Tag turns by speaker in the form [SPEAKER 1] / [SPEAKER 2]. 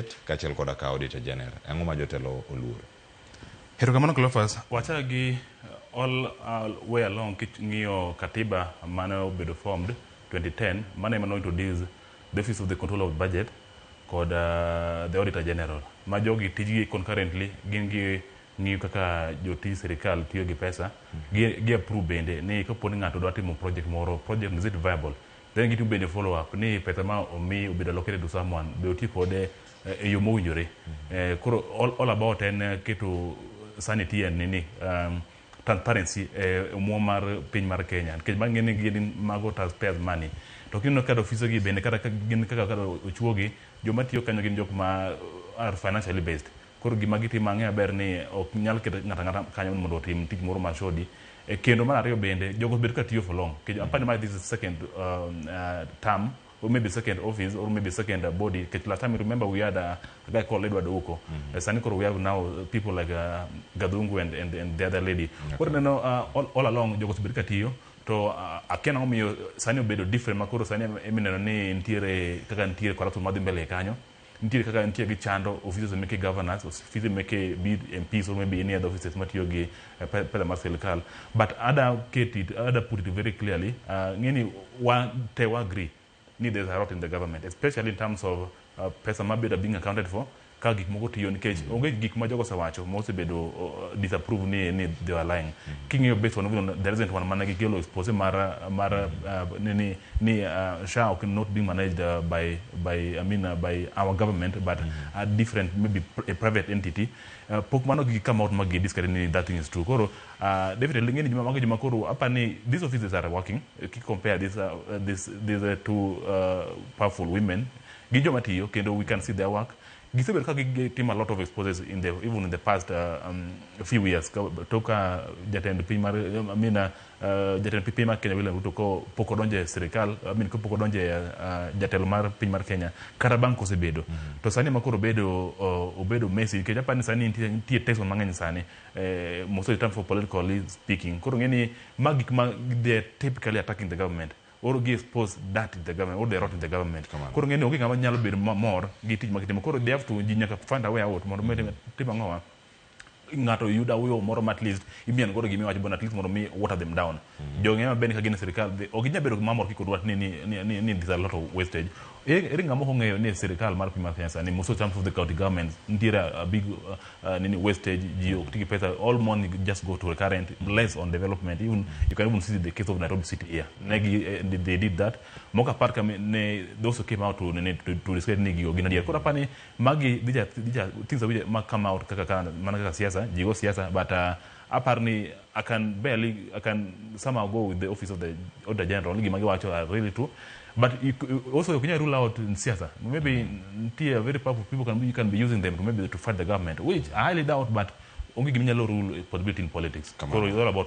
[SPEAKER 1] Kaachiel koda ka Auditor General. Ang'o ma jotelo oluoro?
[SPEAKER 2] Erokamano, Cleophas. Wachak gi all way along king'iyo katiba mane obedo formed 2010, mane ema no introduce the Office of the Controller of Budget kod the Auditor General. Ma jogi tijgi concurrently gin gi ng'iyo kaka jotij sirikal tiyo gi pesa, gi approve bende ni kapo ni ng'ato dwa timo project moro, project is it viable? Then gitimo bende follow up ni pesa ma omi obedo allocated to someone, be oti kode e yo mowinjore. Koro all about en keto sanity and nini, transparency e omuom mar piny mar Kenya. Nikech bang'e ni gin mago taxpayers money. To kineno kaka ofise gi bende kata gin kaka ochuogi, joma tiyo kanyo gin jok ma are financially based. Koro gima gitimo ang'e maber ni ok nyal ket ng'ato ang'ata kanyo mondo otim tich moro mashodhi. Kendo mar ariyo bende, jogo osebedo ka tiyo for long. Nikech apani ma this is second term or maybe second office or maybe second body. Nikech last time, you remember, we had a guy called Edward Ouko. Sani koro we have now people like Gadungu and the other lady. Koro neno all along jogo osebedo ka tiyo to akia nang'o miyo sani obedo different ma koro sani emineno ni nitiere kaka nitiere corruption madhi mbele kanyo, nitiere kaka nitie gi chando offices meke governors, offices meke be it MPs or maybe any other offices matiyo gi pesa mar sirikal. But ada ket it, ada put it very clearly, ng'eni wa te wa agree ni there's a rot in the government, especially in terms of pesa mabedo being accounted for ka gik moko tiyo, nikech onge gik ma jogo osewacho mosebedo disapprove ni they were lying. King'iyo based on even the recent one mane gikelo expose mar ni SHA ok not being managed by I mean by our government but a different, maybe a private entity, pok mano gi come out ma gi discredit ni that thing is true. Koro definitely ng'eni joma mago joma koro apani these offices are working. Ki compare this these two powerful women gi joma tiyo kendo we can see their work, gisebedo ka gitimo a lot of exposes in the even in the past few years. Tok ka jatend piny mar, I mean, jatend piny mar Kenya William Ruto ko pok odonjo e sirikal, I mean, kopok odonjo e jatelo mar piny mar Kenya kata bang' kosebedo to sani ma koro obedo messy, nikech apani sani nitie tension mang'eny sani, mostly in terms of politically speaking. Koro ng'e ni ma gik ma they are typically attacking the government or gi expose that in the government or the rot in the government. Koro ng'e ni onge ng'ama nyalo bedo mamor gi tich ma gitimo. Koro they have to, ji nyaka find a way out mondo mi timo ang'owa, ng'ato yudo yo moro ma at least imieno godo gimiwacho but at least mondo mi water them down. Jogi ng'e maber ni ka gin e sirikal ok ginyal bedo mamor kik odwach ni there's a lot of wastage. Ere ng'ama ok ong'eyo ni e sirikal mar piny mar Kenya sani, most of terms of the county governments, nitiere a big nini, wastage, ji ok ti gi pesa, all money just go to recurrent, less on development. Even you can even see the case of Nairobi City here, negi they did that moko apart ka ne they also came out to nini, to discredit ni gigo gin adier. Koro apani magi these are things which ma come out kaka mana kaka siasa ji go siasa, but apar ni I can barely, I can somehow go with the Office of the Auditor General ni gima giwacho are really true. But you also you can rule out in siasa, maybe nitie very powerful people can be, you can be using them to maybe to fight the government, which I highly doubt, but onge gima nyalo rule possibility in politics.
[SPEAKER 1] Kamano.
[SPEAKER 2] Koro it's all about